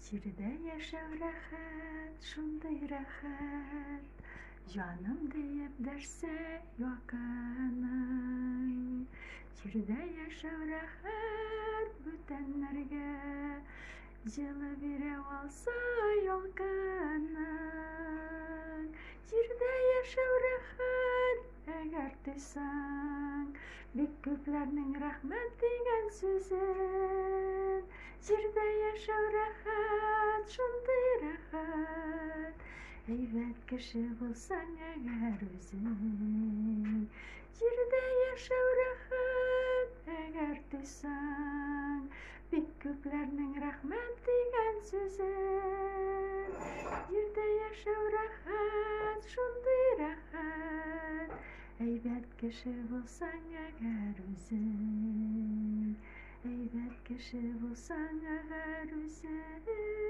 Җирдә яшәү рәхәт, шундый рәхәт, Җаным диеп дәшсә якының. Җирдә яшәү рәхәт бүтәннәргә, Җылы бирә алса ялкының. Җирдә яшәү рәхәт, әгәр тойсаң, Бик күпләрнең рәхмәт дигән сүзен. Җирдә яшәү рәхәт, шундый рәхәт, Әйбәт кеше булсаң әгәр үзең. Җирдә яшәү рәхәт, әгәр тойсаң, Бик күпләрнең рәхмәт дигән сүзен. Җирдә яшәү рәхәт, шундый рәхәт, Әйбәт кеше булсаң әгәр үзең. Әйбәт кеше булсаң әгәр үзең.